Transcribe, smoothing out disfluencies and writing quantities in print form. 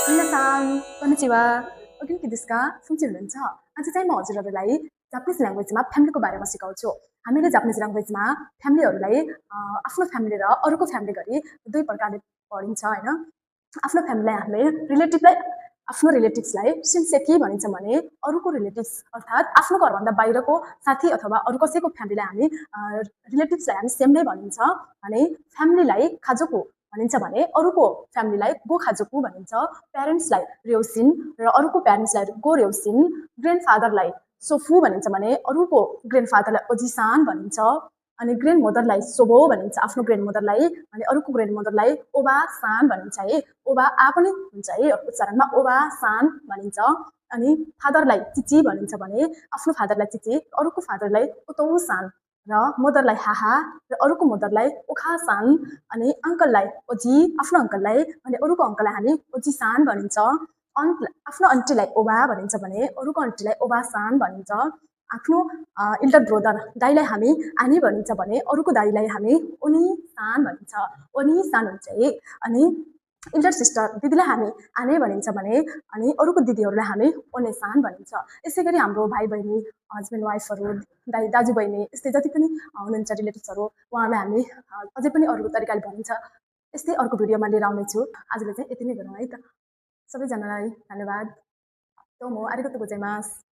皆さん、こんにちは。お元気ですか? सुन्दै हुनुहुन्छ? आज चाहिँ म हजुरहरूलाई जापानिज ल्याङ्ग्वेजमा फ्यामिलीको बारेमा सिकाउँछु। हामीले जापानिज ल्याङ्ग्वेजमा फ्यामिलीहरूलाई आफ्नो फ्यामिली र अरूको फ्यामिली गरी दुई प्रकारले पढिन्छ हैन। आफ्नो फ्यामिलीलाई हामीले आफ्नो रिलेटिभ्सलाई शिन्सेकी भनिन्छ भने अरूको रिलेटिभ्स अर्थात् आफ्नो घरभन्दा बाहिरको साथी अथवा अरू कसैको फ्यामिलीलाई हामी रिलेटिभ्सलाई हामी सेम नै भनिन्छ भने फ्यामिलीलाई खाजोकु भनिन्छ भने अरूको फ्यामिलीलाई गो खाजोकु भनिन्छ। प्यारेन्ट्सलाई र्योसिन र अरूको प्यारेन्ट्सलाई गो र्योसिन। ग्रान्डफादरलाई सोफु भनिन्छ भने अरूको ग्रान्डफादरलाई ओजिसान भनिन्छ। अनि ग्रान्ड मदरलाई सोबो भनिन्छ आफ्नो ग्रान्ड मदरलाई, अनि अरूको ग्रान्ड मदरलाई ओबा सान भनिन्छ है। ओबा आ पनि हुन्छ है उच्चारणमा ओबा सान भनिन्छ। अनि फादरलाई चिची भनिन्छ भने आफ्नो फादरलाई चिची, अरूको फादरलाई ओतौ सान र मदरलाई हाहा र अरूको मदरलाई ओखा सान। अनि अङ्कललाई ओजी, आफ्नो अङ्कललाई अनि अरूको अङ्कललाई हामी ओजी सान भनिन्छ। आफ्नो आन्टीलाई ओबा भनिन्छ भने अरूको आन्टीलाई ओबा सान भनिन्छ। आफ्नो इल्डर ब्रदर दाइलाई हामी आनी भनिन्छ भने अरूको दाइलाई हामी ओनी सान भनिन्छ। ओनी सान हुन्छ है। अनि इल्डर सिस्टर दिदीलाई हामी आने भनिन्छ भने अनि अरूको दिदीहरूलाई हामी ओने सान भनिन्छ। यसै गरी हाम्रो भाइ बहिनी, हस्बेन्ड वाइफहरू, दाजु बहिनी यस्तै जति पनि हुनुहुन्छ रिलेटिभ्सहरू उहाँहरूलाई हामी अझै पनि अरूको तरिकाले भनिन्छ। यस्तै अर्को भिडियोमा लिएर आउनेछु। आजलाई चाहिँ यति नै गरौँ है त। सबैजनालाई धन्यवाद। दोमो आरिगातो गोजाइमासु।